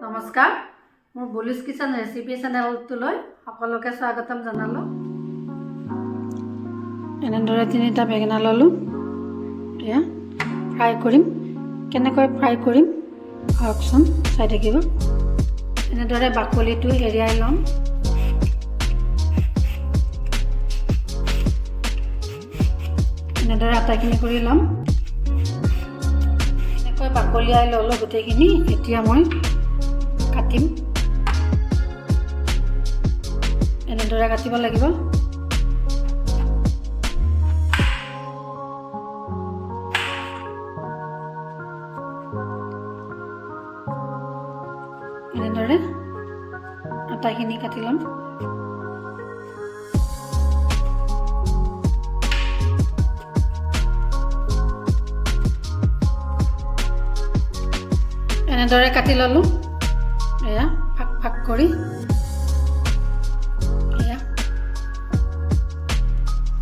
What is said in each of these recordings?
নমস্কাৰ, মোৰ bullish kitchen recipe চেনেলটোলৈ সকলোকে স্বাগতম জনালোঁ। এনেদৰে তিনিটা বেঙেনা ল'লোঁ। এয়া ফ্ৰাই কৰিম। কেনেকৈ ফ্ৰাই কৰিম, আহকচোন চাই থাকিব। এনেদৰে বাকলিটো এৰিয়াই ল'ম। এনেদৰে আটাইখিনি কৰি ল'ম। এনেকৈ বাকলিয়াই ল'লোঁ গোটেইখিনি। এতিয়া মই কাটিম। এনেদৰে কাটিব লাগিব। এনেদৰে আটাইখিনি কাটি ল'ম। এনেদৰে কাটি ল'লোঁ। এয়া ফাক ফাক কৰি। এয়া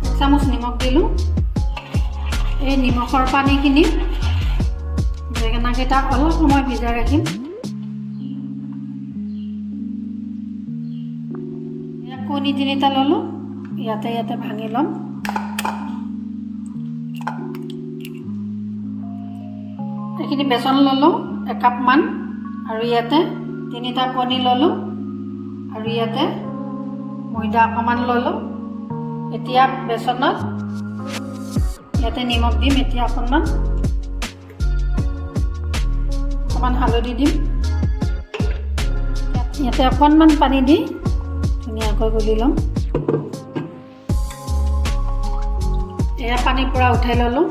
এক চামুচ নিমখ দিলোঁ। এই নিমখৰ পানীখিনি বেঙেনাকেইটা অলপ সময় ভিজাই ৰাখিম। এয়া কণী তিনিটা ল'লোঁ। ইয়াতে ইয়াতে ভাঙি ল'ম। এইখিনি বেচন ল'লোঁ একাপমান আৰু ইয়াতে তিনিটা কণী ল'লোঁ আৰু ইয়াতে ময়দা অকণমান ল'লোঁ। এতিয়া বেচনত ইয়াতে নিমখ দিম। এতিয়া অকণমান অকণমান হালধি দিম। ইয়াতে অকণমান পানী দি ধুনীয়াকৈ গুলি ল'ম। এয়া পানীৰ পৰা উঠাই ল'লোঁ।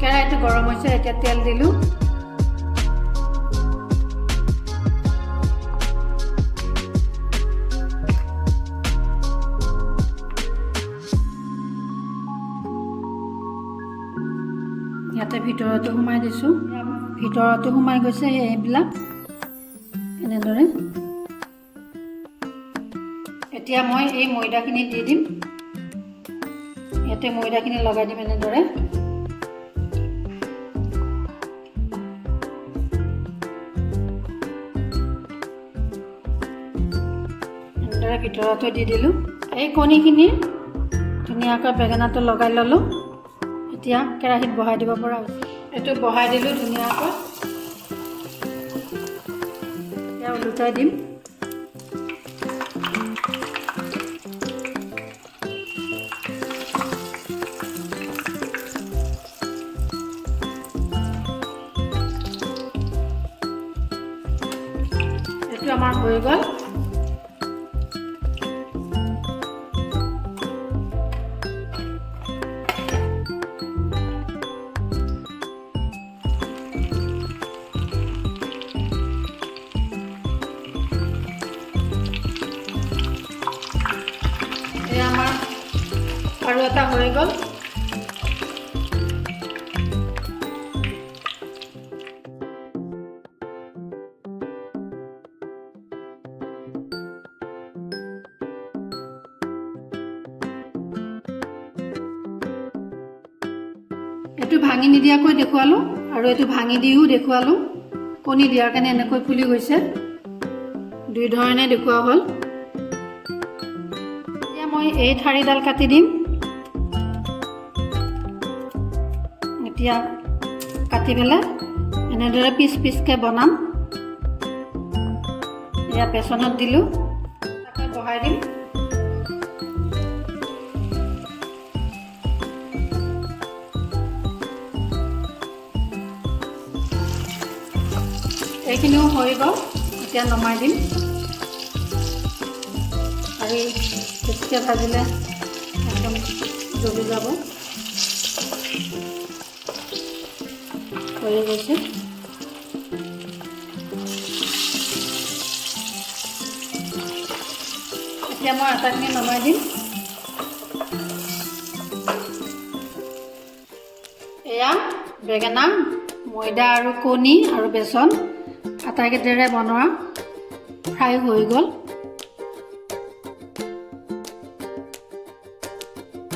কেৰাহীটো গৰম হৈছে। এতিয়া তেল দিলোঁ। ইয়াতে ভিতৰতো সোমাই দিছোঁ। ভিতৰতো সোমাই গৈছে এইবিলাক এনেদৰে। এতিয়া মই এই ময়দাখিনি দি দিম। ইয়াতে ময়দাখিনি লগাই দিম এনেদৰে। এনেদৰে ভিতৰতো দি দিলোঁ। এই কণীখিনি ধুনীয়াকৈ বেঙেনাটো লগাই ল'লোঁ। এতিয়া কেৰাহীত বহাই দিব পৰা হৈছে। এইটো বহাই দিলোঁ ধুনীয়াকৈ। এতিয়া ওলোটাই দিম। এইটো আমাৰ হৈ গ'ল। এই আমাৰ আৰু এটা হৈ গ'ল। এইটো ভাঙি নিদিয়াকৈ দেখুৱালোঁ আৰু এইটো ভাঙি দিও দেখুৱালোঁ। কণী দিয়াৰ কাৰণে এনেকৈ ফুলি গৈছে। দুই ধৰণে দেখুওৱা হ'ল। এতিয়া মই এই ঠাৰিডাল কাটি দিম। এতিয়া কাটি পেলাই এনেদৰে পিচ পিচকৈ বনাম। এয়া বেচনত দিলোঁ, বহাই দিম। এইখিনিও হৈ গ'ল। এতিয়া নমাই দিম। আৰু বেছিকৈ ভাজিলে একদম জ্বলি যাব। হৈ গৈছে। এতিয়া মই আটাখিনি নমাই দিম। এয়া বেঙেনা, ময়দা আৰু কণী আৰু বেচন আটাইকেইটাৰে বনোৱা ফ্ৰাই হৈ গ'ল।